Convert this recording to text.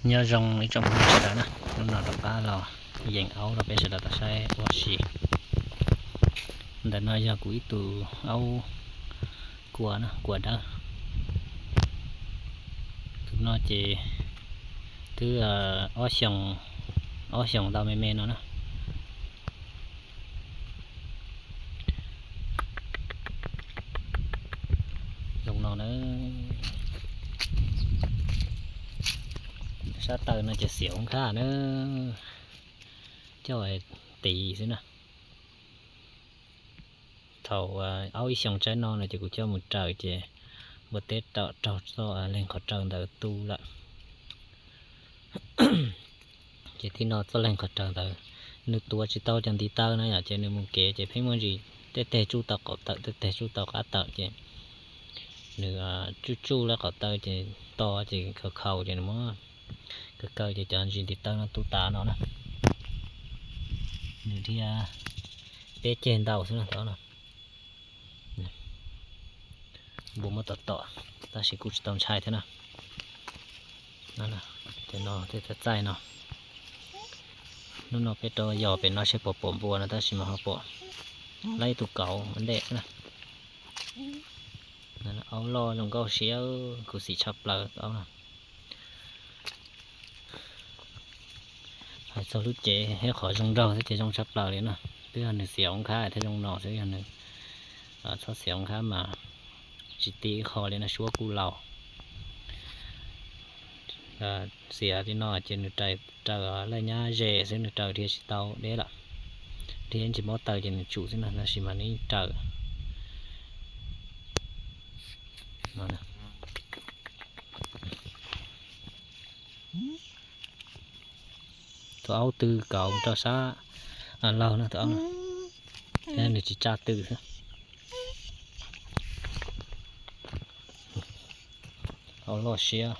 Nyob zoo ib tsoom phooj ywg sawv daws na, hnub no rov qab los yeem aub rau peb sawv daws tau saib ua si. Ntawm no yog kuv ib tug aub kua na, kua dawb. Tus no ces twb ob xyoos, ob xyoos ntau me me no na. Zoo no na, sab taw no ces xiav ua nkaj na, coj tiv xwb na. Thaum aub ib xyoos tsaib no no ces kuv coj mus raws ces npua teb raug txoj leeg qhov raws ntawd tu lawm. Ces tib no txoj leeg qhov raws ntawd nws tuav tsis tau cov ntiv taw na yom, ces nws mus kev ces pheej muaj ntsis tej teg tsuj tau qaum tawm, tej teg tsuj tau qab tawm ces nws tsuj tsuj lawm qaum taw ces to ces khaus khaus ces nws muab kaw kaw ces cov ntsis ntiv taw no tu tas no na. Nws dhia peb ceg ntau xwb no. Npua muab tom tom tab sis kuj tsis tau ntshai thiab na. Ces no tej txaij txaij no, hnub no peb rau yos pem no seb puas pom npua no tab sis mas ho pom lawm ib tug kauv ua ntej xwb na. Aub loj zoo nkauj siab, khuv xim tshaj plaws aub no. Hais txog lub cev thiab qhov zoo nraug xwb ces zoo tshaj plaws li na. Twb yog nws xiav ua nkaj thiaj zoo no xwb, yog nws txhob xiav ua nkaj mas tsis ti ib qho li no suab kuj laus. Xiav li no ces nws raws laj nyab ze xwb, nws raws dhia tsis tau deb lawm. Dhia ntsis mob taw ces nws tsum xwb no, tab sis mas nws yeej raws. Tus aub tw kauv rau sab laug no, tus aub no, nws tsis tsa tw xwb. Aub loj siab.